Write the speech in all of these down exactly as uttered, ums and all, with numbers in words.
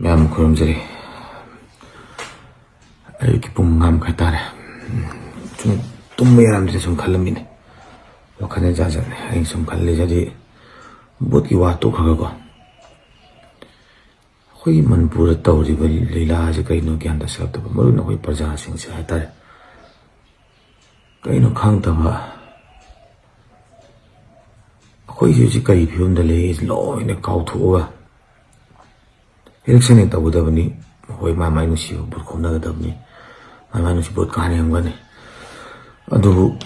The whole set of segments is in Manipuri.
ꯃꯌꯥꯝ ꯈꯨꯔꯨꯝꯖꯔꯤ꯫ ꯑꯌꯨꯛꯀꯤ ꯄꯨꯡ ꯃꯉꯥ ꯃꯈꯥꯏ ꯇꯥꯔꯦ꯫ ꯁꯨꯝ ꯇꯨꯝꯕ ꯌꯥꯔꯝꯗ꯭ꯔꯦ, ꯁꯨꯝ ꯈꯜꯂꯝꯃꯤꯅꯦ꯫ ꯋꯥꯈꯜꯁꯦ ꯖꯥꯠ ꯖꯥꯠꯅꯦ꯫ ꯑꯩꯅ ꯁꯨꯝ ꯈꯜꯂꯤꯁꯤꯗꯤ ꯚꯣꯠꯀꯤ ꯋꯥ ꯇꯣꯛꯈ꯭ꯔꯒꯀꯣ, ꯑꯩꯈꯣꯏꯒꯤ ꯃꯅꯤꯄꯨꯔꯗ ꯇꯧꯔꯤꯕ ꯂꯤꯂꯥꯁꯦ ꯀꯩꯅꯣ ꯒ꯭ꯌꯥꯟ ꯇꯥꯁꯤꯜꯂꯛꯇꯕ, ꯃꯔꯨ ꯑꯣꯏꯅ ꯑꯩꯈꯣꯏ ꯄ꯭ꯔꯖꯥꯁꯤꯡꯁꯦ ꯍꯥꯏꯇꯥꯔꯦ꯫ ꯀꯩꯅꯣ ꯈꯪꯗꯕ, ꯑꯩꯈꯣꯏꯁꯦ ꯍꯧꯖꯤꯛ ꯀꯔꯤ ꯐꯤꯕꯝꯗ ꯂꯩ ꯂꯣꯏꯅ ꯀꯥꯎꯊꯣꯛꯑꯒ, ꯏꯂꯦꯛꯁꯟ ꯍꯦꯛ ꯇꯧꯒꯗꯕꯅꯤ꯫ ꯍꯣꯏ, ꯃꯥ ꯃꯥꯏ ꯅꯨꯡꯁꯤꯕ ꯚꯣꯠ ꯈꯣꯝꯅꯒꯗꯕꯅꯤ, ꯃꯥ ꯃꯥꯏ ꯅꯨꯡꯁꯤ ꯚꯣꯠ ꯀꯥꯍꯟꯅꯤꯡꯉꯝꯒꯅꯤ꯫ ꯑꯗꯨꯕꯨ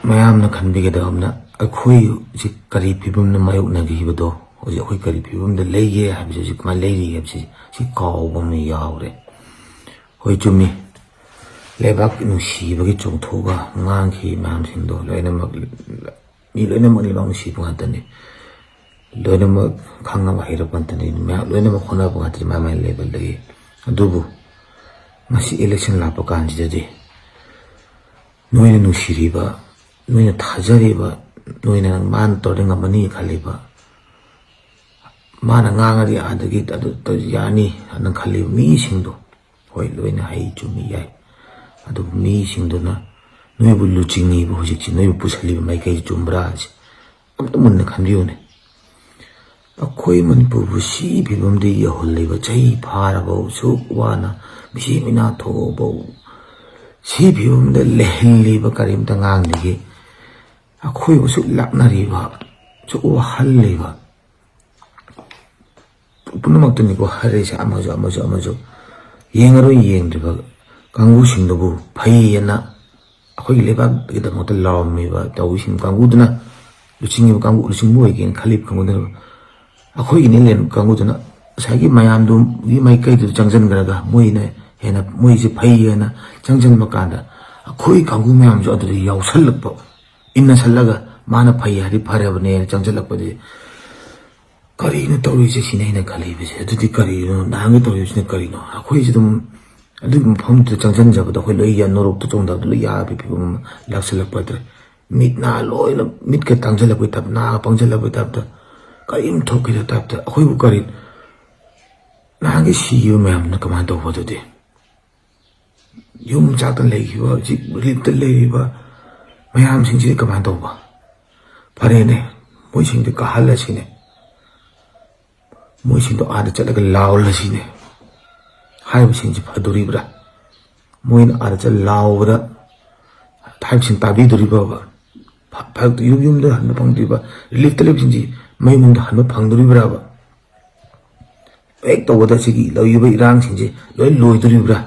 ꯃꯌꯥꯝꯅ ꯈꯟꯕꯤꯒꯗꯕ ꯑꯃꯅ, ꯑꯩꯈꯣꯏ ꯍꯧꯖꯤꯛ ꯀꯔꯤ ꯐꯤꯕꯝꯅ ꯃꯥꯌꯣꯛꯅꯈꯤꯕꯗꯣ, ꯍꯧꯖꯤꯛ ꯑꯩꯈꯣꯏ ꯀꯔꯤ ꯐꯤꯕꯝꯗ ꯂꯩꯒꯦ ꯍꯥꯏꯕꯁꯤ, ꯍꯧꯖꯤꯛ ꯀꯃꯥꯏꯅ ꯂꯩꯔꯤ ꯍꯥꯏꯕꯁꯤ, ꯁꯤ ꯀꯥꯎꯕ ꯑꯃ ꯌꯥꯎꯔꯦ꯫ ꯍꯣꯏ, ꯆꯨꯝꯃꯤ, ꯂꯩꯕꯥꯛ ꯅꯨꯡꯁꯤꯕꯒꯤ ꯆꯣꯡꯊꯣꯛꯑꯒ ꯉꯥꯡꯈꯤ ꯃꯌꯥꯝꯁꯤꯡꯗꯣ ꯂꯣꯏꯅꯃꯛ, ꯃꯤ ꯂꯣꯏꯅꯃꯛ ꯂꯩꯕꯥꯛ ꯅꯨꯡꯁꯤꯕ ꯉꯥꯛꯇꯅꯤ꯫ ꯂꯣꯏꯅꯃꯛ ꯈꯪꯉꯕ ꯍꯩꯔꯕ ꯉꯥꯛꯇꯅꯤ꯫ ꯃꯌꯥꯝ ꯂꯣꯏꯅꯃꯛ ꯍꯣꯠꯅꯕ ꯉꯥꯛꯇꯅꯤ, ꯃꯥꯏ ꯃꯥꯏ ꯂꯦꯕꯦꯜꯗꯒꯤ꯫ ꯑꯗꯨꯕꯨ ꯉꯁꯤ ꯏꯂꯦꯛꯁꯟ ꯂꯥꯛꯄ ꯀꯥꯟꯁꯤꯗꯗꯤ ꯅꯣꯏꯅ ꯅꯨꯡꯁꯤꯔꯤꯕ, ꯅꯣꯏꯅ ꯊꯥꯖꯔꯤꯕ, ꯅꯣꯏꯅ ꯃꯥꯅ ꯇꯧꯔꯗꯤ ꯉꯝꯃꯅꯤ ꯈꯜꯂꯤꯕ, ꯃꯥꯅ ꯉꯥꯡꯉꯗꯤ ꯑꯥꯗꯒꯤ ꯑꯗꯨ ꯇꯧ-, ꯌꯥꯅꯤ ꯍꯥꯏꯅ ꯈꯜꯂꯤꯕ ꯃꯤꯁꯤꯡꯗꯣ, ꯍꯣꯏ, ꯂꯣꯏꯅ ꯍꯩ ꯆꯨꯝꯃꯤ ꯌꯥꯏ, ꯑꯗꯨꯕꯨ ꯃꯤꯁꯤꯡꯗꯨꯅ ꯅꯣꯏꯕꯨ ꯂꯨꯆꯤꯡꯉꯤꯕ ꯍꯧꯖꯤꯛꯁꯤ, ꯅꯣꯏꯕꯨ ꯄꯨꯁꯜꯂꯤꯕ ꯃꯥꯏꯀꯩꯁꯤ ꯆꯨꯝꯕ꯭ꯔꯥ ꯍꯥꯏꯁꯦ ꯑꯝꯇ ꯃꯨꯟꯅ ꯈꯟꯕꯤꯌꯨꯅꯦ꯫ ꯑꯩꯈꯣꯏ ꯃꯅꯤꯄꯨꯔꯕꯨ ꯁꯤ ꯐꯤꯕꯝꯗ ꯌꯧꯍꯜꯂꯤꯕ, ꯆꯍꯤ ꯐꯥꯔꯕꯧ ꯁꯨꯛ ꯋꯥꯅ ꯃꯤꯁꯤ ꯃꯤꯅꯥ ꯊꯣꯛꯑꯕꯧ ꯁꯤ ꯐꯤꯕꯝꯗ ꯂꯩꯍꯜꯂꯤꯕ ꯀꯔꯤꯝꯇ ꯉꯥꯡꯗꯒꯦ꯫ ꯑꯩꯈꯣꯏꯕꯨ ꯁꯨꯛ ꯂꯥꯛꯅꯔꯤꯕ, ꯁꯨꯛ ꯋꯥꯍꯜꯂꯤꯕ ꯄꯨꯝꯅꯃꯛꯇꯨꯅꯤꯀꯣ ꯍꯥꯏꯔꯛꯏꯁꯦ, ꯑꯃꯁꯨ ꯑꯃꯁꯨ ꯑꯃꯁꯨ꯫ ꯌꯦꯡꯉꯔꯣꯏ ꯌꯦꯡꯗ꯭ꯔꯤꯕ ꯀꯥꯡꯕꯨꯁꯤꯡꯗꯨꯕꯨ ꯐꯩꯌꯦꯅ ꯑꯩꯈꯣꯏꯒꯤ ꯂꯩꯕꯥꯛꯀꯤꯗꯃꯛꯇ ꯂꯥꯎꯔꯝꯃꯤꯕ ꯇꯧꯔꯤꯁꯤꯡ ꯀꯥꯡꯕꯨꯗꯨꯅ, ꯂꯨꯆꯤꯡꯉꯤꯕ ꯀꯥꯡꯕꯨ, ꯂꯨꯆꯤꯡꯕ ꯑꯣꯏꯒꯦꯅ ꯈꯜꯂꯤꯕ ꯀꯥꯡꯕꯨꯗꯨꯅ, ꯑꯩꯈꯣꯏꯒꯤꯅꯤ ꯂꯩꯔꯝꯕ ꯀꯥꯡꯕꯨꯗꯨꯅ ꯉꯁꯥꯏꯒꯤ ꯃꯌꯥꯝꯗꯨꯒꯤ ꯃꯥꯏꯀꯩꯗꯨꯗ ꯆꯪꯁꯤꯟꯈ꯭ꯔꯒ, ꯃꯣꯏꯅ ꯍꯦꯟꯅ, ꯃꯣꯏꯁꯦ ꯐꯩ ꯍꯥꯏꯅ ꯆꯪꯁꯤꯟꯕ ꯀꯥꯟꯗ, ꯑꯩꯈꯣꯏ ꯀꯥꯡꯕꯨ ꯃꯌꯥꯝꯁꯨ ꯑꯗꯨꯗ ꯌꯥꯎꯁꯜꯂꯛꯄ, ꯏꯟꯅꯁꯜꯂꯒ ꯃꯥꯅ ꯐꯩ ꯍꯥꯏꯗꯤ ꯐꯔꯕꯅꯦꯅ ꯆꯪꯁꯤꯜꯂꯛꯄꯗꯤ, ꯀꯔꯤꯅꯣ ꯇꯧꯔꯤꯁꯦ? ꯁꯤꯅꯦ ꯑꯩꯅ ꯈꯜꯂꯤꯕꯁꯦ꯫ ꯑꯗꯨꯗꯤ ꯀꯔꯤꯅꯣ? ꯅꯍꯥꯟꯒꯤ ꯇꯧꯔꯤꯕꯁꯤꯅ ꯀꯔꯤꯅꯣ? ꯑꯩꯈꯣꯏꯁꯦ ꯑꯗꯨꯝ ꯑꯗꯨꯒꯤ ꯃꯐꯝꯗꯨꯗ ꯆꯪꯁꯤꯟꯖꯕꯗ ꯑꯩꯈꯣꯏ ꯂꯣꯏ ꯌꯥ-, ꯅꯣꯔꯣꯛꯇ ꯆꯣꯡꯊꯕꯗ ꯂꯣꯏ ꯌꯥꯕꯒꯤ ꯐꯤꯕꯝ ꯑꯃ ꯂꯥꯛꯁꯜꯂꯛꯄ ꯍꯥꯏꯇꯥꯔꯦ꯫ ꯃꯤꯠ ꯅꯥ ꯂꯣꯏꯅ, ꯃꯤꯠꯀ ꯇꯥꯡꯁꯤꯜꯂꯛꯄꯩ ꯇꯥꯏꯞ, ꯅꯥꯒ ꯄꯪꯁꯤꯜꯂꯛꯄꯩ ꯇꯥꯏꯞꯇ, ꯀꯔꯤꯝ ꯊꯣꯛꯈꯤꯗꯕ ꯇꯥꯏꯞꯇ꯫ ꯑꯩꯈꯣꯏꯕꯨ ꯀꯔꯤ ꯅꯍꯥꯟꯒꯤ ꯁꯤꯈꯤꯕ ꯃꯌꯥꯝꯗꯨꯅ ꯀꯃꯥꯏꯅ ꯇꯧꯕ? ꯑꯗꯨꯗꯤ ꯌꯨꯝ ꯆꯥꯛꯇ ꯂꯩꯈꯤꯕ, ꯍꯧꯖꯤꯛ ꯔꯤꯂꯤꯐꯇ ꯂꯩꯔꯤꯕ ꯃꯌꯥꯝꯁꯤꯡꯁꯤꯗꯤ ꯀꯃꯥꯏꯅ ꯇꯧꯕ? ꯐꯔꯦꯅꯦ, ꯃꯣꯏꯁꯤꯡꯗꯤ ꯀꯥꯍꯜꯂꯁꯤꯅꯦ, ꯃꯣꯏꯁꯤꯡꯗꯣ ꯑꯥꯗ ꯆꯠꯂꯒ ꯂꯥꯎꯍꯜꯂꯁꯤꯅꯦ꯫ ꯍꯥꯏꯔꯤꯕꯁꯤꯡꯁꯤ ꯐꯗꯣꯔꯤꯕ꯭ꯔꯥ? ꯃꯣꯏꯅ ꯑꯥꯗ ꯆꯠ ꯂꯥꯎꯕꯗ ꯍꯥꯏꯔꯤꯕꯁꯤꯡ ꯇꯥꯕꯤꯗꯣꯔꯤꯕ꯭ꯔꯕ? ꯐ- ꯐ- ꯌꯨꯝ ꯌꯨꯝꯗ ꯍꯟꯕ ꯐꯪꯗ꯭ꯔꯤꯕ, ꯔꯤꯂꯤꯐꯇ ꯂꯩꯕꯁꯤꯡꯁꯤ ꯃꯌꯨꯝ ꯌꯨꯝꯗ ꯍꯟꯕ ꯐꯪꯗꯣꯔꯤꯕ꯭ꯔꯕ? ꯍꯦꯛ ꯇꯧꯕꯗ ꯁꯤꯒꯤ ꯂꯩꯔꯤꯕ ꯏꯔꯥꯡꯁꯤꯡꯁꯦ ꯂꯣꯏ ꯂꯣꯏꯗꯣꯔꯤꯕ꯭ꯔꯥ?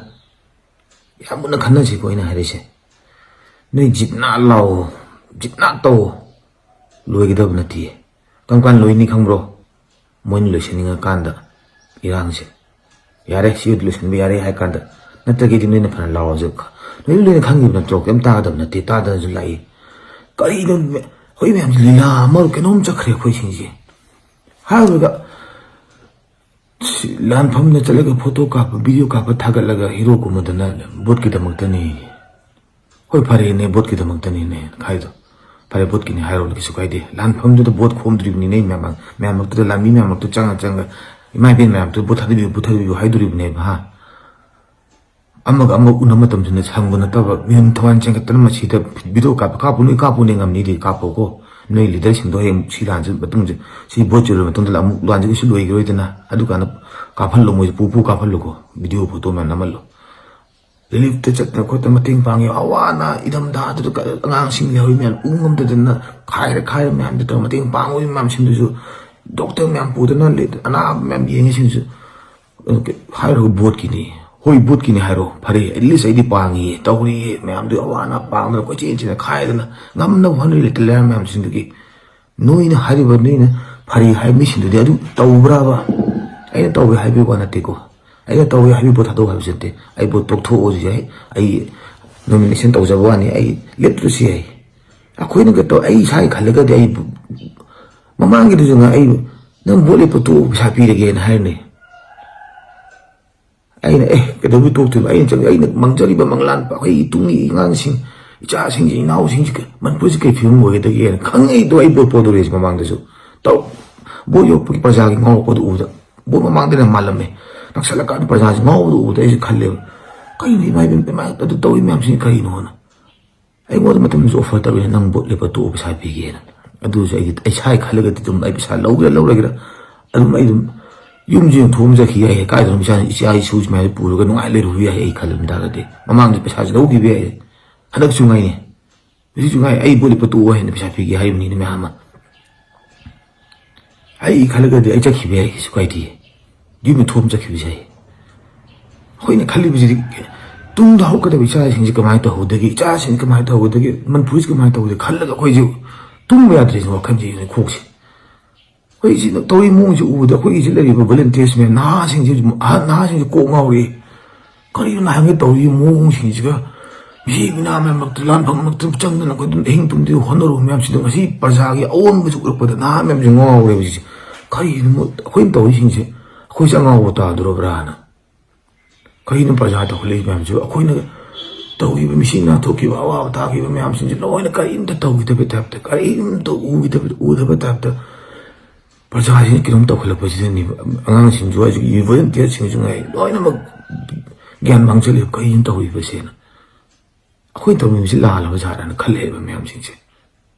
ꯌꯥꯝ ꯃꯨꯟꯅ ꯈꯟꯅꯁꯤꯀꯣ ꯑꯩꯅ ꯍꯥꯏꯔꯤꯁꯦ꯫ ꯅꯣꯏ ꯖꯤꯠꯅꯥ ꯂꯥꯎꯑꯣ, ꯖꯤꯠꯅꯥ ꯇꯧꯑꯣ, ꯂꯣꯏꯒꯗꯕ ꯅꯠꯇꯦ꯫ ꯀꯔꯝ ꯀꯥꯟ ꯂꯣꯏꯅꯤ ꯈꯪꯕ꯭ꯔꯣ? ꯃꯣꯏꯅ ꯂꯣꯏꯁꯤꯟꯅꯤꯡꯉꯀꯥꯟꯗ ꯏꯔꯥꯡꯁꯦ, "ꯌꯥꯔꯦ, ꯁꯤ ꯂꯣꯏꯁꯤꯟꯕ ꯌꯥꯔꯦ" ꯍꯥꯏ ꯀꯥꯟꯗ, ꯅꯠꯇ꯭ꯔꯒꯗꯤ ꯅꯣꯏꯅ ꯐꯅ ꯂꯥꯎꯔꯁꯨ, ꯅꯣꯏ ꯂꯣꯏꯅ ꯈꯪꯉꯤꯕ ꯅꯠꯇ꯭ꯔꯣ? ꯀꯩꯝ ꯇꯥꯒꯗꯕ ꯅꯠꯇꯦ, ꯇꯥꯗꯅꯁꯨ ꯂꯥꯛꯏ꯫ ꯀꯔꯤꯅꯣ? ꯑꯩꯈꯣꯏ ꯃꯌꯥꯝꯁꯤ ꯂꯤꯂꯥ ꯑꯃ ꯀꯩꯅꯣꯝ ꯆꯠꯈ꯭ꯔꯦ ꯑꯩꯈꯣꯏꯁꯤꯡꯁꯦ꯫ ꯍꯥꯏꯔꯨꯔꯒ ꯁꯤ ꯂꯥꯟꯐꯝꯗ ꯆꯠꯂꯒ ꯐꯣꯇꯣ ꯀꯥꯞꯄ, ꯚꯤꯗꯤꯑꯣ ꯀꯥꯞꯄ ꯊꯥꯒꯠꯂꯒ ꯍꯤꯔꯣ ꯀꯨꯝꯃꯗꯅ ꯚꯣꯠꯀꯤꯗꯃꯛꯇꯅꯤ꯫ ꯍꯣꯏ, ꯐꯔꯦꯅꯦ, ꯚꯣꯠꯀꯤꯗꯃꯛꯇꯅꯤꯅꯦ ꯍꯥꯏꯗꯣ꯫ ꯐꯔꯦ, ꯚꯣꯠꯀꯤꯅꯤ ꯍꯥꯏꯔꯣꯅꯦ, ꯀꯩꯁꯨ ꯀꯥꯏꯗꯦ꯫ ꯂꯥꯟꯐꯝꯗꯨꯗ ꯚꯣꯠ ꯈꯣꯝꯗ꯭ꯔꯤꯕꯅꯤꯅꯦ, ꯃꯌꯥꯝ, ꯃꯌꯥꯝ ꯃꯔꯛꯇꯨꯗ, ꯂꯥꯟꯃꯤ ꯃꯌꯥꯝ ꯃꯔꯛꯇꯨ ꯆꯪꯉ ꯆꯪꯉ, "ꯏꯃꯥ ꯏꯕꯦꯟ ꯃꯌꯥꯝꯗꯨ ꯚꯣꯠ ꯊꯥꯗꯕꯤꯌꯨ, ꯚꯣꯠ ꯊꯥꯗꯕꯤꯌꯨ" ꯍꯥꯏꯗꯣꯔꯤꯕꯅꯦꯕ, ꯍꯥ? ꯑꯃꯒ ꯑꯃꯒ ꯎꯅꯕ ꯃꯇꯝꯁꯤꯅ ꯁꯪꯕ ꯅꯠꯇꯕ, ꯃꯤꯍꯨꯟ ꯊꯋꯥꯏ ꯆꯦꯟꯈꯠꯇꯅ ꯃꯁꯤꯗ ꯚꯤꯗꯤꯑꯣ ꯀꯥꯞꯄ, ꯀꯥꯞꯄꯨ, ꯅꯣꯏ ꯀꯥꯞꯄꯨꯅꯦ, ꯉꯝꯅꯤꯗꯤ ꯀꯥꯞꯄꯣꯀꯣ꯫ ꯅꯣꯏ ꯂꯤꯗꯔꯁꯤꯡꯗꯣ ꯍꯌꯦꯡ ꯁꯤ ꯂꯥꯟꯁꯤ ꯃꯇꯨꯡꯁꯦ, ꯁꯤ ꯚꯣꯠ ꯆꯣꯜꯂꯕ ꯃꯇꯨꯡꯗ ꯑꯃꯨꯛ ꯂꯥꯟꯁꯤ ꯀꯩꯁꯨ ꯂꯣꯏꯈꯤꯔꯣꯏꯗꯅ, ꯑꯗꯨꯀꯥꯟꯗ ꯀꯥꯞꯍꯜꯂꯣ, ꯃꯣꯏꯁꯦ ꯄꯨ ꯄꯨ ꯀꯥꯞꯍꯜꯂꯨꯀꯣ, ꯚꯤꯗꯤꯑꯣ ꯐꯣꯇꯣ ꯃꯌꯥꯝ ꯅꯝꯍꯜꯂꯣ꯫ ꯔꯤꯂꯤꯐꯇ ꯆꯠꯇꯅ ꯈꯣꯠꯇꯅ ꯃꯇꯦꯡ ꯄꯥꯡꯉꯤ, ꯑꯋꯥ ꯑꯅꯥ ꯏꯔꯝꯗꯥꯗꯨꯗ ꯀ-, ꯑꯉꯥꯡꯁꯤꯡ ꯂꯩꯍꯧꯔꯤ ꯃꯌꯥꯝ ꯎ ꯉꯝꯗꯗꯅ ꯈꯥꯏꯔ ꯈꯥꯏꯔ ꯃꯌꯥꯝꯗꯨ ꯇꯧꯔ ꯃꯇꯦꯡ ꯄꯥꯡꯉꯣꯏ ꯃꯌꯥꯝꯁꯤꯡꯗꯨꯁꯨ, ꯗꯣꯛꯇꯔ ꯃꯌꯥꯝ ꯄꯨꯗꯅ ꯂꯩ-, ꯑꯅꯥꯕ ꯃꯌꯥꯝ ꯌꯦꯡꯉꯤꯁꯤꯡꯁꯨ, ꯑ, ꯀ-, ꯍꯥꯏꯔꯒ ꯚꯣꯠꯀꯤꯅꯤ, ꯍꯣꯏ, ꯚꯣꯠꯀꯤꯅꯤ ꯍꯥꯏꯔꯣ, ꯐꯔꯦ, ꯑꯦꯠꯂꯤꯁ ꯑꯩꯗꯤ ꯄꯥꯡꯉꯤꯌꯦ, ꯇꯧꯔꯤꯌꯦ, ꯃꯌꯥꯝꯗꯨ ꯑꯋꯥ ꯑꯅꯥ ꯄꯥꯡꯗꯅ ꯀꯣꯏꯆꯦꯟ ꯆꯦꯟꯗꯅ ꯈꯥꯏꯗꯅ ꯉꯝꯅꯕ ꯍꯣꯠꯅꯔꯤ ꯂꯩꯇ ꯂꯩꯔ ꯃꯌꯥꯝꯁꯤꯡꯗꯨꯒꯤ꯫ ꯅꯣꯏꯅ ꯍꯥꯏꯔꯤꯕ, ꯅꯣꯏꯅ ꯐꯔꯤ ꯍꯥꯏꯕ ꯃꯤꯁꯤꯡꯗꯨꯗꯤ ꯑꯗꯨ ꯇꯧꯕ꯭ꯔꯥꯕ? ꯑꯩꯅ ꯇꯧꯋꯦ ꯍꯥꯏꯕꯒꯤ ꯋꯥ ꯅꯠꯇꯦꯀꯣ꯫ ꯑꯩꯅ ꯇꯧꯋꯦ ꯍꯥꯏꯕꯒꯤ ꯚꯣꯠ ꯊꯥꯗꯣꯛꯑꯣ ꯍꯥꯏꯕꯁꯨ ꯅꯠꯇꯦ꯫ ꯑꯩ ꯚꯣꯠ ꯇꯣꯛꯊꯣꯛꯑꯣꯁꯨ ꯌꯥꯏ, ꯑꯩ ꯅꯣꯃꯤꯅꯦꯁꯟ ꯇꯧꯖꯕ ꯋꯥꯅꯤ, ꯑꯩ ꯂꯦꯞꯇ꯭ꯔꯁꯨ ꯌꯥꯏ꯫ ꯑꯩꯈꯣꯏꯅ ꯀꯩ ꯇꯧ-, ꯑꯩ ꯏꯁꯥꯒꯤ ꯈꯜꯂꯒꯗꯤ ꯑꯩ ꯃꯃꯥꯡꯒꯤꯗꯨꯁꯨ ꯉꯥꯏ, ꯑꯩ, "ꯅꯪ ꯚꯣꯠ ꯂꯦꯞꯄ ꯇꯣꯛꯑꯣ, ꯄꯩꯁꯥ ꯄꯤꯔꯒꯦꯅ" ꯍꯥꯏꯔꯅꯤ꯫ ꯑꯩꯅ, "ꯑꯦ, ꯀꯩꯗꯧꯕꯩ ꯇꯣꯛꯇꯣꯏꯕ? ꯑꯩꯅ ꯆꯪ-, ꯑꯩꯅ ꯃꯥꯡꯖꯔꯤꯕ ꯃꯪꯂꯥꯟ, ꯑꯩꯈꯣꯏꯒꯤ ꯇꯨꯡꯒꯤ ꯑꯉꯥꯡꯁꯤꯡ, ꯏꯆꯥꯁꯤꯡꯁꯤ, ꯏꯅꯥꯎꯁꯤꯡꯁꯤ ꯀ-, ꯃꯅꯤꯄꯨꯔꯁꯤ ꯀꯩ ꯐꯤꯕꯝ ꯑꯣꯏꯒꯗꯒꯦꯅ ꯈꯪꯉꯛꯏꯗꯣ ꯑꯩ ꯚꯣꯠ ꯄꯣꯗꯣꯔꯦꯁꯦ ꯃꯃꯥꯡꯗꯁꯨ꯫ ꯇꯧ-, ꯚꯣꯠ ꯌꯣꯛꯄꯒꯤ ꯄ꯭ꯔꯖꯥꯒꯤ ꯉꯥꯎꯔꯛꯄꯗꯨ ꯎꯕꯗ ꯕꯣꯠ ꯃꯃꯥꯡꯗꯅ ꯃꯥꯜꯂꯝꯃꯦ꯫ ꯅꯛꯁꯜꯂꯀꯥꯟꯗ ꯄ꯭ꯔꯖꯥꯁꯤ ꯉꯥꯎꯕꯗ ꯎꯕꯗ ꯑꯩꯁꯦ ꯈꯜꯂꯦꯕ, "ꯀꯩꯅꯣ ꯏꯃꯥ ꯏꯕꯦꯝ, ꯏꯃꯥ ꯑꯗꯨ ꯇꯧꯔꯤ ꯃꯌꯥꯝꯁꯤꯅ ꯀꯔꯤꯅꯣꯅ?" ꯑꯩꯉꯣꯟꯗ ꯃꯇꯝꯗꯁꯨ offer ꯇꯧꯔꯤꯅꯦ, "ꯅꯪ ꯕꯣꯠ ꯂꯦꯞꯄ ꯇꯣꯛꯑꯣ, ꯄꯩꯁꯥ ꯄꯤꯒꯦꯅ"꯫ ꯑꯗꯨꯁꯨ ꯑꯩꯒꯤ, ꯑꯩ ꯏꯁꯥꯒꯤ ꯈꯜꯂꯒꯗꯤ ꯑꯗꯨꯝ ꯑꯩ ꯄꯩꯁꯥ ꯂꯧꯒꯦꯔꯥ ꯂꯧꯔꯒꯦꯔꯥ ꯑꯗꯨꯝ ꯑꯩ ꯑꯗꯨꯝ ꯌꯨꯝꯁꯨ ꯌꯣꯟꯊꯣꯛꯑꯝ ꯆꯠꯈꯤ ꯌꯥꯏ, ꯀꯥꯏꯗꯅꯣ ꯏꯆꯥ, ꯏꯆꯥ ꯏꯁꯨ ꯁꯨꯃꯥꯏꯅ ꯄꯨꯔꯒ ꯅꯨꯡꯉꯥꯏ ꯂꯩꯔꯨꯕ ꯌꯥꯏ꯫ ꯑꯩ ꯈꯜꯂꯝ ꯇꯥꯔꯒꯗꯤ ꯃꯃꯥꯡꯗ ꯄꯩꯁꯥꯁꯨ ꯂꯧꯈꯤꯕ ꯌꯥꯏ, ꯍꯟꯗꯛꯁꯨ ꯉꯥꯏꯅꯦ꯫ ꯍꯧꯖꯤꯛꯁꯨ ꯉꯥꯏ, ꯑꯩ ꯕꯣꯠ ꯂꯦꯞꯄ ꯇꯣꯛꯑꯣ ꯍꯥꯏꯅ ꯄꯩꯁꯥ ꯄꯤꯒꯦ ꯍꯥꯏꯕꯅꯤꯅ ꯃꯌꯥꯝ ꯑꯃ꯫ ꯑꯩ ꯈꯜꯂꯒꯗꯤ ꯑꯩ ꯆꯠꯈꯤꯕ ꯌꯥꯏ, ꯀꯩꯁꯨ ꯀꯥꯏꯗꯦ꯫ ꯌꯨꯝꯗ ꯊꯣꯛꯑꯝ ꯆꯠꯈꯤꯕꯁꯦ ꯑꯩ꯫ ꯑꯩꯈꯣꯏꯅ ꯈꯜꯂꯤꯕꯁꯤꯗꯤ ꯇꯨꯡꯗ ꯍꯧꯔꯛꯀꯗꯕ ꯏꯆꯥꯁꯤꯡꯁꯤ ꯀꯃꯥꯏꯅ ꯇꯧꯍꯧꯗꯒꯦ, ꯏꯆꯥꯁꯤꯡꯁꯤ ꯀꯃꯥꯏꯅ ꯇꯧꯍꯧꯗꯒꯦ, ꯃꯅꯤꯄꯨꯔꯁꯤ ꯀꯃꯥꯏꯅ ꯇꯧꯍꯧꯗꯒꯦ ꯈꯜꯂꯒ ꯑꯩꯈꯣꯏꯁꯨ ꯇꯨꯝꯕ ꯌꯥꯗ꯭ꯔꯤꯁꯦ, ꯋꯥꯈꯜꯁꯤ, ꯀꯣꯛꯁꯦ꯫ ꯑꯩꯈꯣꯏ ꯁꯤꯗ ꯇꯧꯔꯤ ꯃꯑꯣꯡꯁꯤ ꯎꯕꯗ ꯑꯩꯈꯣꯏꯒꯤ ꯁꯤꯗ ꯂꯩꯔꯤꯕ volunteers ꯃꯌꯥꯝ, ꯅꯍꯥꯁꯤꯡꯁꯤ, ꯑꯍꯟ ꯅꯍꯥꯁꯤꯡꯁꯤ ꯀꯣꯛ ꯉꯥꯎꯔꯤ꯫ ꯀꯔꯤꯅꯣ ꯅꯍꯥꯟꯒꯩ ꯇꯧꯔꯤ ꯃꯑꯣꯡꯁꯤꯡꯁꯤꯒ? ꯃꯤꯁꯤ ꯃꯤꯅꯥ ꯃꯌꯥꯝ ꯃꯔꯛꯇ, ꯂꯥꯟꯐꯝ ꯃꯔꯛꯇ ꯆꯪꯗꯅ ꯑꯩꯈꯣꯏ ꯑꯗꯨꯝ ꯑꯍꯤꯡ ꯇꯨꯝꯗꯕꯤ ꯍꯣꯠꯅꯔꯨꯕ ꯃꯌꯥꯝꯁꯤꯗ ꯉꯁꯤ ꯄ꯭ꯔꯖꯥꯒꯤ ꯑꯑꯣꯟꯕꯁꯤ ꯎꯔꯛꯄꯗ ꯅꯍꯥ ꯃꯌꯥꯝꯁꯤ ꯉꯥꯎꯔꯦꯕ ꯍꯧꯖꯤꯛꯁꯦ꯫ ꯀꯔꯤꯅꯣ ꯑꯩꯈꯣꯏꯅ ꯇꯧꯔꯤꯁꯤꯡꯁꯦ? ꯑꯩꯈꯣꯏꯁꯦ ꯑꯉꯥꯎꯕ ꯇꯥꯗꯣꯔꯕ꯭ꯔꯥꯅ꯫ ꯀꯔꯤꯅꯣ ꯄ꯭ꯔꯖꯥ ꯇꯧꯈꯠꯂꯛꯏ ꯃꯌꯥꯝꯁꯤꯕꯨ? ꯑꯩꯈꯣꯏꯅ ꯇꯧꯈꯤꯕ, ꯃꯤꯁꯤ ꯅꯥꯊꯣꯛꯈꯤꯕ, ꯑꯋꯥꯕ ꯇꯥꯈꯤꯕ ꯃꯌꯥꯝꯁꯤꯡꯁꯦ ꯂꯣꯏꯅ ꯀꯔꯤꯝꯇ ꯇꯧꯈꯤꯗꯕ ꯇꯥꯏꯞꯇ, ꯀꯔꯤꯝꯇ ꯎꯈꯤꯗꯕ, ꯎꯗꯕ ꯇꯥꯏꯞꯇ ꯄ꯭ꯔꯖꯥꯁꯤꯡ ꯀꯩꯅꯣꯝ ꯇꯧꯈꯠꯂꯛꯄꯁꯤꯗꯅꯦꯕ꯫ ꯑꯉꯥꯡꯁꯤꯡꯁꯨ, ꯍꯧꯖꯤꯛ volunteerꯁꯤꯡꯁꯨ ꯉꯥꯏ, ꯂꯣꯏꯅꯃꯛ ꯒ꯭ꯌꯥꯟ ꯃꯥꯡꯁꯤꯜꯂꯦ꯫ ꯀꯔꯤꯅꯣ ꯇꯧꯔꯤꯕꯁꯦꯅ? ꯑꯩꯈꯣꯏ ꯇꯧꯔꯤꯕꯁꯤ ꯂꯥꯜꯂꯕ ꯖꯥꯠꯂꯅ ꯈꯜꯂꯛꯑꯦꯕ ꯃꯌꯥꯝꯁꯤꯡꯁꯦ꯫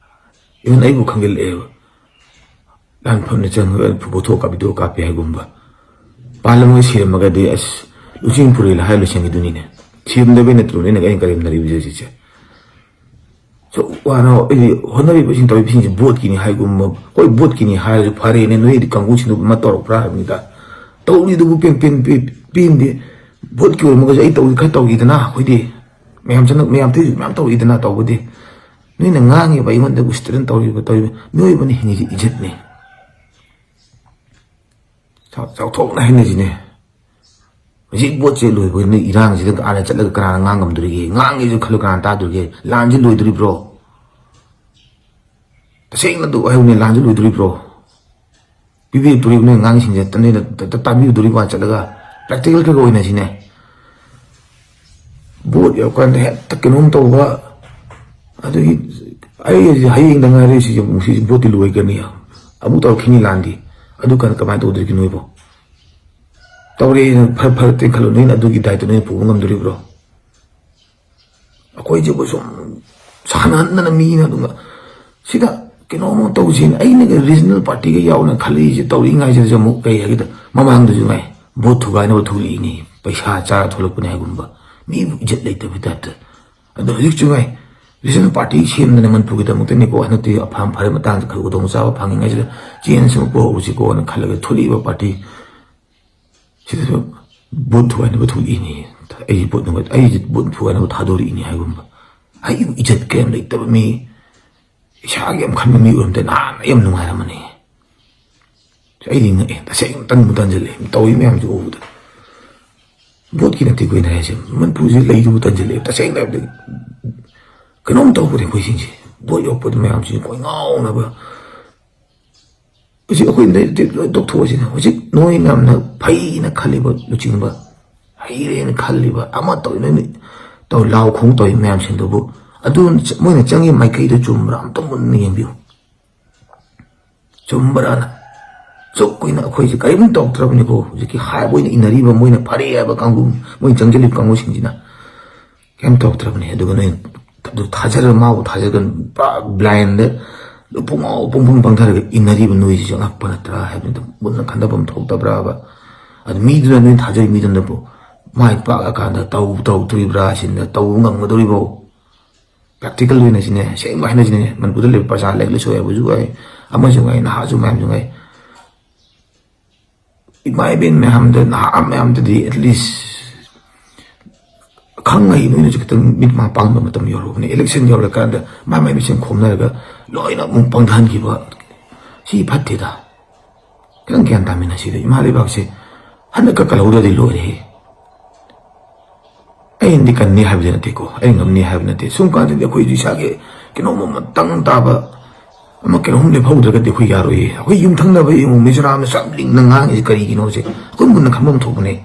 Even ꯑꯩꯕꯨ ꯈꯪꯖꯤꯜꯂꯛꯑꯦꯕ꯫ ꯂꯥꯟꯐꯝꯗ ꯆꯪꯉꯒ ꯐꯣꯇꯣ ꯀꯥꯞ, video ꯀꯥꯞꯄꯦ ꯍꯥꯏꯒꯨꯝꯕ꯫ ꯄꯥꯜꯂꯝꯃꯒ ꯁꯤꯔꯝꯃꯒꯗꯤ ꯑꯁ, ꯂꯨꯆꯤꯡ ꯄꯨꯔꯦꯜ ꯍꯥꯏꯔ ꯂꯣꯏꯁꯤꯟꯈꯤꯗꯣꯏꯅꯤꯅꯦ꯫ ꯁꯤꯔꯝꯗꯕꯩ ꯅꯠꯇ꯭ꯔꯣꯅꯦ ꯑꯩꯅ, ꯑꯩꯅ ꯀꯔꯦꯝꯅꯔꯤꯕꯁꯦ ꯍꯧꯖꯤꯛꯁꯦ? ꯁꯨꯛ ꯋꯥꯅ ꯑꯩꯗꯤ ꯍꯣꯠꯅꯔꯤꯕꯁꯤꯡ ꯇꯧꯔꯤꯕꯁꯤꯡꯁꯦ ꯚꯣꯠꯀꯤꯅꯤ ꯍꯥꯏꯒꯨꯝꯕ꯫ ꯍꯣꯏ, ꯚꯣꯠꯀꯤꯅꯤ ꯍꯥꯏꯔꯁꯨ ꯐꯔꯦꯅꯦ, ꯅꯣꯏꯗꯤ ꯀꯥꯡꯕꯨꯁꯤꯡꯗꯨ ꯑꯃ ꯇꯧꯔꯛꯄ꯭ꯔꯥ ꯍꯥꯏꯕꯅꯤꯗ꯫ ꯇꯧꯔꯤꯗꯨꯕꯨ ꯄꯦꯟ-, ꯄꯦꯟ-, ꯄꯦ-, ꯄꯦꯟꯗꯦ꯫ ꯚꯣꯠꯀꯤ ꯑꯣꯏꯔꯝꯃꯒꯁꯨ ꯑꯩ ꯇꯧꯔꯤ ꯈꯔ ꯇꯧꯈꯤꯗꯅ ꯑꯩꯈꯣꯏꯗꯤ꯫ ꯃꯌꯥꯝ ꯆꯪꯉꯛ-, ꯃꯌꯥꯝ ꯇꯧꯔꯤꯁꯨ ꯃꯌꯥꯝ ꯇꯧꯔꯤꯗꯅ ꯇꯧꯕꯗꯤ꯫ ꯅꯣꯏꯅ ꯉꯥꯡꯉꯤꯕ ꯑꯩꯉꯣꯟꯗ ꯎꯁꯤꯠꯇꯅ ꯇꯧꯔꯤꯕ, ꯇꯧꯔꯤꯕ ꯃꯤꯑꯣꯏꯕꯅ ꯍꯤꯡꯉꯤꯁꯤ ꯏꯖꯠꯅꯤ꯫ ꯆꯥꯎ-, ꯆꯥꯎꯊꯣꯛꯅ ꯍꯥꯏꯅꯁꯤꯅꯦ꯫ ꯍꯧꯖꯤꯛ ꯚꯣꯠꯁꯦ ꯂꯣꯏꯕꯒꯤ ꯅꯣꯏ ꯏꯔꯥꯡꯁꯤꯗ ꯑꯥꯗ ꯆꯠꯂꯒ ꯀꯅꯥꯅ ꯉꯥꯡ ꯉꯝꯗꯣꯔꯤꯒꯦ? ꯉꯥꯡꯉꯦꯁꯨ ꯈꯜꯂꯨ, ꯀꯅꯥꯅ ꯇꯥꯗꯣꯔꯤꯒꯦ? ꯂꯥꯟꯁꯤ ꯂꯣꯏꯗꯣꯔꯤꯕ꯭ꯔꯣ? ꯇꯁꯦꯡꯅ ꯑꯗꯨ ꯍꯥꯏꯌꯨꯅꯦ, ꯂꯥꯟꯁꯤ ꯂꯣꯏꯗꯣꯔꯤꯕ꯭ꯔꯣ? ꯄꯤꯕꯤꯔꯛꯇꯣꯔꯤꯕ ꯅꯣꯏ ꯑꯉꯥꯡꯁꯤꯡꯁꯦ ꯅꯣꯏꯅ ꯇ-, ꯇ-, ꯇꯥꯕꯤꯔꯨꯗꯣꯔꯤꯕ ꯆꯠꯂꯒ? Practical ꯈꯔ ꯈꯔ ꯑꯣꯏꯅꯁꯤꯅꯦ꯫ ꯚꯣꯠ ꯌꯧꯔꯀꯥꯟꯗ ꯍꯦꯛꯇ ꯀꯩꯅꯣꯝ ꯇꯧꯕ, ꯑꯗꯨꯒꯤ ꯑꯩ ꯍꯌꯦꯡꯗ ꯉꯥꯏꯔꯦ ꯁꯤꯁꯦ, ꯑꯃꯨꯛ ꯁꯤꯁꯦ ꯚꯣꯠꯇꯤ ꯂꯣꯏꯒꯅꯤ, ꯑꯃꯨꯛ ꯇꯧꯔꯛꯈꯤꯅꯤ ꯂꯥꯟꯗꯤ꯫ ꯑꯗꯨ ꯀꯥꯟꯗ ꯀꯃꯥꯏꯅ ꯇꯧꯗꯣꯔꯤꯒꯦ ꯅꯣꯏꯕꯣ? ꯇꯧꯔꯦꯅ ꯐꯔ ꯐꯔ ꯇꯦꯟꯈꯠꯂꯣ, ꯅꯣꯏꯅ ꯑꯗꯨꯒꯤ ꯗꯥꯏꯇ ꯅꯣꯏꯅ ꯄꯨꯕ ꯉꯝꯗꯣꯔꯤꯕ꯭ꯔꯣ? ꯑꯩꯈꯣꯏꯁꯤꯕꯨ ꯁꯨꯝ ꯁꯥꯟꯅꯍꯟꯗꯅ ꯃꯤꯅ ꯑꯗꯨꯝ ꯁꯤꯗ ꯀꯩꯅꯣꯝꯃ ꯇꯧꯁꯦꯅ ꯑꯩꯅꯒ ꯔꯤꯖꯅꯦꯜ ꯄꯥꯔꯇꯤꯒ ꯌꯥꯎꯅ ꯈꯜꯂꯛꯏꯁꯦ, ꯇꯧꯔꯤꯉꯥꯏꯁꯤꯗꯁꯨ ꯑꯃꯨꯛ ꯀꯩ ꯍꯥꯏꯒꯦꯗ, ꯃꯃꯥꯡꯗꯁꯨ ꯉꯥꯏ ꯚꯣꯠ ꯊꯨꯒꯥꯏꯅꯕ ꯊꯣꯛꯂꯛꯏꯅꯤ, ꯄꯩꯁꯥ ꯆꯥꯔ ꯊꯣꯛꯂꯛꯄꯅꯦ ꯍꯥꯏꯒꯨꯝꯕ, ꯃꯤꯕꯨ ꯏꯖꯠ ꯂꯩꯇꯕ ꯇꯥꯏꯞꯇ꯫ ꯑꯗꯣ ꯍꯧꯖꯤꯛꯁꯨ ꯉꯥꯏ ꯔꯤꯖꯅꯦꯜ ꯄꯥꯔꯇꯤ ꯁꯦꯝꯗꯅ ꯃꯅꯤꯄꯨꯔꯒꯤꯗꯃꯛꯇꯅꯤꯀꯣ, ꯍꯟꯗꯛꯇꯤ ꯑꯐ ꯐꯔ ꯃꯇꯥꯡꯗ ꯈꯔ ꯈꯨꯗꯣꯡꯆꯥꯕ ꯐꯪꯉꯤꯉꯩꯁꯤꯗ ꯆꯦꯟꯖ ꯑꯃ ꯄꯨꯍꯧꯁꯤꯀꯣꯅ ꯈꯜꯂꯒ ꯊꯣꯛꯂꯛꯏꯕ ꯄꯥꯔꯇꯤ ꯁꯤꯗꯁꯨ ꯚꯣꯠ ꯊꯨꯒꯥꯏꯅꯕ ꯊꯣꯛꯂꯛꯏꯅꯤ, ꯑꯩꯁꯦ ꯚꯣꯠ ꯅꯨꯡꯉꯥꯏ-, ꯑꯩꯁꯦ ꯚꯣꯠ ꯊꯨꯒꯥꯏꯅꯕ ꯊꯥꯗꯣꯔꯛꯏꯅꯤ ꯍꯥꯏꯒꯨꯝꯕ꯫ ꯑꯩꯕꯨ ꯏꯖꯠ ꯀꯌꯥꯝ ꯂꯩꯇꯕ ꯃꯤ, ꯏꯁꯥꯒꯤ ꯌꯥꯝ ꯈꯟꯕ ꯃꯤ ꯑꯣꯏꯔꯝꯗ ꯅꯍꯥꯟꯅ ꯌꯥꯝ ꯅꯨꯡꯉꯥꯏꯔꯝꯃꯅꯤ꯫ ꯑꯩꯗꯤ ꯉꯛꯑꯦ, ꯇꯁꯦꯡꯅ ꯇꯟꯕꯨ ꯇꯟꯁꯤꯜꯂꯛꯑꯦ ꯇꯧꯔꯤ ꯃꯌꯥꯝꯁꯦ ꯎꯕꯗ꯫ ꯚꯣꯠꯀꯤ ꯅꯠꯇꯦ ꯀꯨꯏꯅ ꯍꯥꯏꯁꯦ, ꯃꯅꯤꯄꯨꯔꯁꯦ ꯂꯩꯗꯨꯕꯨ ꯇꯟꯁꯤꯜꯂꯛꯑꯦ ꯇꯁꯦꯡꯅ ꯍꯥꯏꯕꯗ꯫ ꯀꯩꯅꯣꯝ ꯇꯧꯕꯅꯦ ꯑꯩꯈꯣꯏꯁꯤꯡꯁꯦ, ꯚꯣꯠ ꯌꯧꯔꯛꯄꯗ ꯃꯌꯥꯝꯁꯤꯡꯁꯦ ꯀꯣꯏ ꯉꯥꯎꯅꯕ꯫ ꯍꯧꯖꯤꯛ ꯑꯩꯈꯣꯏ ꯂꯩ-, ꯂꯣꯏ ꯇꯣꯛꯊꯣꯛꯑꯁꯤꯅꯦ꯫ ꯍꯧꯖꯤꯛ ꯅꯣꯏ ꯃꯌꯥꯝꯅ ꯐꯩꯅ ꯈꯜꯂꯤꯕ ꯂꯨꯆꯤꯡꯕ, ꯍꯩꯔꯦꯅ ꯈꯜꯂꯤꯕ, ꯑꯃ ꯇꯧꯔꯤ, ꯅꯣꯏ ꯇꯧ ꯂꯥꯎ ꯈꯣꯡ ꯇꯧꯔꯤ ꯃꯌꯥꯝꯁꯤꯡꯗꯨꯕꯨ, ꯑꯗꯨ ꯃꯣꯏꯅ ꯆꯪꯉꯤ ꯃꯥꯏꯀꯩꯗꯨ ꯆꯨꯝꯕ꯭ꯔꯥ? ꯑꯝꯇ ꯃꯨꯟꯅ ꯌꯦꯡꯕꯤꯌꯨ꯫ ꯆꯨꯝꯕ꯭ꯔꯥꯅ꯫ ꯁꯨꯛ ꯀꯨꯏꯅ ꯑꯩꯈꯣꯏꯁꯦ ꯀꯔꯤꯝ ꯇꯧꯗ꯭ꯔꯕꯅꯤꯀꯣ꯫ ꯍꯧꯖꯤꯛꯀꯤ ꯍꯥꯏꯕ ꯑꯣꯏꯅ ꯏꯟꯅꯔꯤꯕ, ꯃꯣꯏꯅ ꯐꯔꯦ ꯍꯥꯏꯕ ꯀꯥꯡꯕꯨ, ꯃꯣꯏꯅ ꯆꯪꯁꯤꯜꯂꯤꯕ ꯀꯥꯡꯕꯨꯁꯤꯡꯁꯤꯅ ꯀꯩꯝ ꯇꯧꯗ꯭ꯔꯕꯅꯤ꯫ ꯑꯗꯨꯒ ꯅꯣꯏ ꯑꯗꯨ ꯊꯥꯖꯔ ꯃꯥꯕꯨ ꯊꯥꯖꯒꯅꯨ, ꯄꯨꯔꯥ ꯕ꯭ꯂꯥꯏꯟꯗ ꯄꯨꯡꯉꯥꯎ ꯄꯨꯡꯐꯪ ꯄꯪꯊꯔꯒ ꯏꯟꯅꯔꯤꯕ ꯅꯣꯏꯁꯤꯁꯨ ꯑꯉꯛꯄ ꯅꯠꯇ꯭ꯔꯥ ꯍꯥꯏꯕꯅꯤꯗ꯫ ꯃꯨꯟꯅ ꯈꯟꯊꯐꯝ ꯊꯣꯛꯇꯕ꯭ꯔꯥꯕ? ꯑꯗꯨ ꯃꯤꯗꯨꯅ, ꯅꯣꯏ ꯊꯥꯖꯔꯤ ꯃꯤꯗꯨꯅꯕꯨ ꯃꯥꯏ ꯄꯥꯛꯑꯀꯥꯟꯗ ꯇꯧ-, ꯇꯧꯔꯛꯇꯣꯔꯤꯕ꯭ꯔꯥ ꯁꯤꯅ, ꯇꯧꯕ ꯉꯝꯒꯗꯧꯔꯤꯕ꯭ꯔꯣ? ꯄ꯭ꯔꯦꯛꯇꯤꯀꯦꯜ ꯑꯣꯏꯅ ꯁꯤꯅꯦ, ꯑꯁꯦꯡꯕ ꯍꯥꯏꯅꯁꯤꯅꯦ, ꯃꯅꯤꯄꯨꯔꯗ ꯂꯩꯕ ꯄ꯭ꯔꯖꯥ ꯂꯥꯏꯔꯤꯛ ꯂꯥꯏꯁꯨ ꯍꯩꯕꯁꯨ ꯍꯩ, ꯑꯃꯁꯨ ꯉꯥꯏ, ꯅꯍꯥꯁꯨ ꯃꯌꯥꯝꯁꯨ ꯉꯥꯏ, ꯏꯃꯥ ꯏꯕꯦꯟ ꯃꯌꯥꯝꯗ, ꯅꯍꯥ ꯃꯌꯥꯝꯗꯗꯤ at least ꯈꯪ ꯍꯩ ꯅꯣꯏꯅꯁꯨ ꯈꯤꯇꯪ ꯃꯤꯠ ꯃꯥ ꯄꯥꯡꯕ ꯃꯇꯝ ꯌꯧꯔꯕꯅꯤ꯫ ꯏꯂꯦꯛꯁꯟ ꯌꯧꯔꯀꯥꯟꯗ ꯃꯥꯏ ꯃꯥꯏ ꯃꯁꯦꯟ ꯈꯣꯝꯅꯔꯒ ꯂꯣꯏꯅ ꯑꯃꯨꯛ ꯄꯪꯊꯍꯟꯈꯤꯕ, ꯁꯤ ꯐꯠꯇꯦꯗ꯫ ꯈꯤꯇꯪ ꯒ꯭ꯌꯥꯟ ꯇꯥꯃꯤꯟꯅꯁꯤꯗ, ꯏꯃꯥ ꯂꯩꯕꯥꯛꯁꯦ ꯍꯟꯗꯛꯀ ꯀꯜꯍꯧꯗ꯭ꯔꯗꯤ ꯂꯣꯏꯔꯦꯍꯦ꯫ ꯑꯩꯅꯗꯤ ꯀꯟꯅꯤ ꯍꯥꯏꯕꯗꯤ ꯅꯠꯇꯦꯀꯣ, ꯑꯩ ꯉꯝꯅꯤ ꯍꯥꯏꯕ ꯅꯠꯇꯦ꯫ ꯁꯨꯝ ꯀꯥꯟꯗꯗꯤ ꯑꯩꯈꯣꯏꯁꯨ ꯏꯁꯥꯒꯤ ꯀꯩꯅꯣꯝꯃ ꯃꯇꯪ ꯇꯥꯕ ꯑꯃ, ꯀꯩꯅꯣꯝ ꯂꯦꯞꯍꯧꯗ꯭ꯔꯒꯗꯤ ꯑꯩꯈꯣꯏ ꯌꯥꯔꯣꯏꯌꯦ꯫ ꯑꯩꯈꯣꯏ ꯌꯨꯝꯊꯪꯅꯕ ꯌꯦꯡꯉꯨ, ꯃꯤꯖꯣꯔꯥꯝꯅ ꯆꯞ ꯂꯤꯡꯅ ꯉꯥꯡꯉꯤꯁꯦ ꯀꯔꯤꯒꯤꯅꯣꯁꯦ ꯑꯩꯈꯣꯏ ꯃꯨꯟꯅ ꯈꯟꯐꯝ ꯊꯣꯛꯄꯅꯦ꯫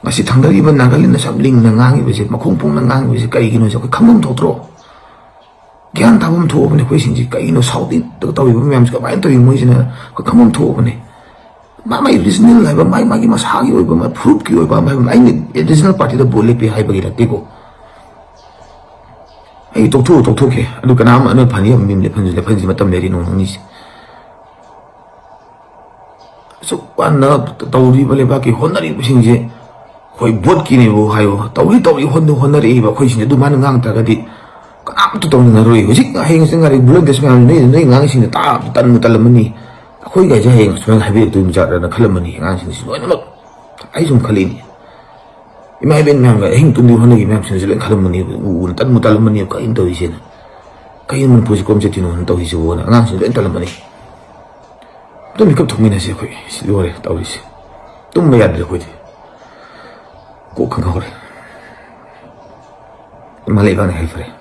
ꯉꯁꯤ ꯊꯥꯡꯗꯔꯤꯕ ꯅꯥꯒꯥꯂꯦꯟꯗ ꯆꯞ ꯂꯤꯡꯅ ꯉꯥꯡꯉꯤꯕꯁꯦ, ꯃꯈꯣꯡ ꯄꯣꯡꯅ ꯉꯥꯡꯉꯤꯕꯁꯦ ꯀꯔꯤꯒꯤꯅꯣꯁꯦ ꯑꯩꯈꯣꯏ ꯈꯪꯐꯝ ꯊꯣꯛꯇ꯭ꯔꯣ? ꯒ꯭ꯌꯥꯟ ꯇꯥꯐꯝ ꯊꯣꯛꯑꯕꯅꯦ ꯑꯩꯈꯣꯏꯁꯤꯡꯁꯦ꯫ ꯀꯩꯅꯣ ꯁꯥꯎꯠ ꯏꯁꯇ ꯇꯧꯔꯤꯕ ꯃꯌꯥꯝꯁꯦ ꯀꯃꯥꯏꯅ ꯇꯧꯔꯤ ꯃꯣꯏꯁꯤꯅ ꯑꯩꯈꯣꯏ ꯈꯪꯐꯝ ꯊꯣꯛꯑꯕꯅꯦ꯫ ꯃꯥ ꯃꯥꯒꯤ ꯔꯤꯖꯅꯦꯜ ꯍꯥꯏꯕ, ꯃꯥꯒꯤ ꯃꯥꯒꯤ ꯃꯁꯥꯒꯤ ꯑꯣꯏꯕ, ꯃꯥꯒꯤ ꯐꯨꯔꯨꯞꯀꯤ ꯑꯣꯏꯕ ꯑꯃ ꯍꯥꯏꯕ ꯑꯃ, ꯑꯩꯅ ꯑꯦꯗꯤꯁꯅꯦꯜ ꯄꯥꯔꯇꯤꯗ ꯚꯣꯠ ꯂꯦꯞꯄꯤ ꯍꯥꯏꯕꯒꯤ ꯅꯠꯇꯦꯀꯣ꯫ ꯑꯩ ꯇꯣꯛꯊꯣꯛꯑꯣ, ꯇꯣꯛꯊꯣꯛꯀꯦ, ꯑꯗꯨ ꯀꯅꯥꯝ ꯑꯅ ꯐꯅꯤ ꯃꯤ ꯑꯃ ꯂꯦꯞꯍꯟꯁꯤ, ꯂꯦꯞꯍꯟꯁꯤ, ꯃꯇꯝ ꯂꯩꯔꯤ ꯅꯣꯡ ꯅꯤꯅꯤꯁꯦ꯫ ꯑꯁꯨꯛ ꯋꯥꯅ ꯇꯧꯔꯤꯕ ꯂꯩꯕꯥꯛꯀꯤ ꯍꯣꯠꯅꯔꯤꯕꯁꯤꯡꯁꯦ, ꯑꯩꯈꯣꯏ ꯚꯣꯠꯀꯤꯅꯦꯕꯨ ꯍꯥꯏꯌꯣ, ꯇꯧꯔꯤ ꯇꯧꯔꯤ ꯍꯣꯠꯅ ꯍꯣꯠꯅꯔꯛꯏꯕ ꯑꯩꯈꯣꯏꯁꯤꯡꯁꯦ ꯑꯗꯨꯃꯥꯏꯅ ꯉꯥꯡ ꯇꯥꯔꯒꯗꯤ ꯀꯅꯥꯝꯇ ꯇꯧꯅꯤꯡꯉꯔꯣꯏ꯫ ꯍꯧꯖꯤꯛ ꯍꯌꯦꯡ ꯆꯪꯉꯛꯏ ꯕ꯭ꯂꯣꯛ ꯗꯦꯁꯃꯦꯟ ꯅꯣꯏ, ꯅꯣꯏ ꯑꯉꯥꯡꯁꯤꯡꯅ ꯇꯥ ꯇꯟꯕꯨ ꯇꯜꯂꯝꯃꯅꯤ꯫ ꯑꯩꯈꯣꯏꯒꯥꯏꯁꯦ ꯍꯌꯦꯡ ꯁꯨꯃꯥꯏꯅ ꯍꯥꯏꯕꯤꯔꯛꯇꯣꯏ ꯃꯆꯥꯗꯅ ꯈꯜꯂꯝꯃꯅꯤ ꯑꯉꯥꯡꯁꯤꯡꯁꯤ ꯂꯣꯏꯅꯃꯛ꯫ ꯑꯩ ꯁꯨꯝ ꯈꯜꯂꯤꯅꯤ, ꯏꯃꯥ ꯏꯕꯦꯟ ꯃꯌꯥꯝꯒ ꯑꯍꯤꯡ ꯇꯨꯝꯗꯤ ꯍꯣꯠꯅꯈꯤ ꯃꯌꯥꯝꯁꯤꯡꯁꯤ ꯂꯣꯏ ꯈꯜꯂꯝꯃꯅꯤ, ꯎ ꯎꯅ ꯇꯟꯕꯨ ꯇꯜꯂꯝꯃꯅꯤ, ꯀꯔꯤꯅꯣ ꯇꯧꯔꯤꯁꯦꯅ꯫ ꯀꯩꯅꯣ ꯃꯅꯤꯄꯨꯔꯁꯤ ꯀꯣꯝ ꯆꯠꯇꯣꯏꯅꯣꯅ ꯇꯧꯔꯤꯁꯤꯕꯨꯅ ꯑꯉꯥꯡꯁꯤꯡ ꯂꯣꯏ ꯇꯜꯂꯝꯃꯅꯤ꯫ ꯑꯗꯨꯝ ꯃꯤꯀꯞ ꯊꯣꯛꯃꯤꯟꯅꯁꯤ ꯑꯩꯈꯣꯏ꯫ ꯁꯤ ꯂꯣꯏꯔꯦ ꯇꯧꯔꯤꯁꯦ꯫ ꯇꯨꯝꯕ ꯌꯥꯗ꯭ꯔꯦ ꯑꯩꯈꯣꯏꯗꯤ꯫ ꯀꯣꯛ ꯈꯪꯍꯧꯔꯦ꯫ ꯏꯃꯥ ꯂꯩꯕꯥꯛꯅ ꯍꯥꯏ ꯐꯔꯦ꯫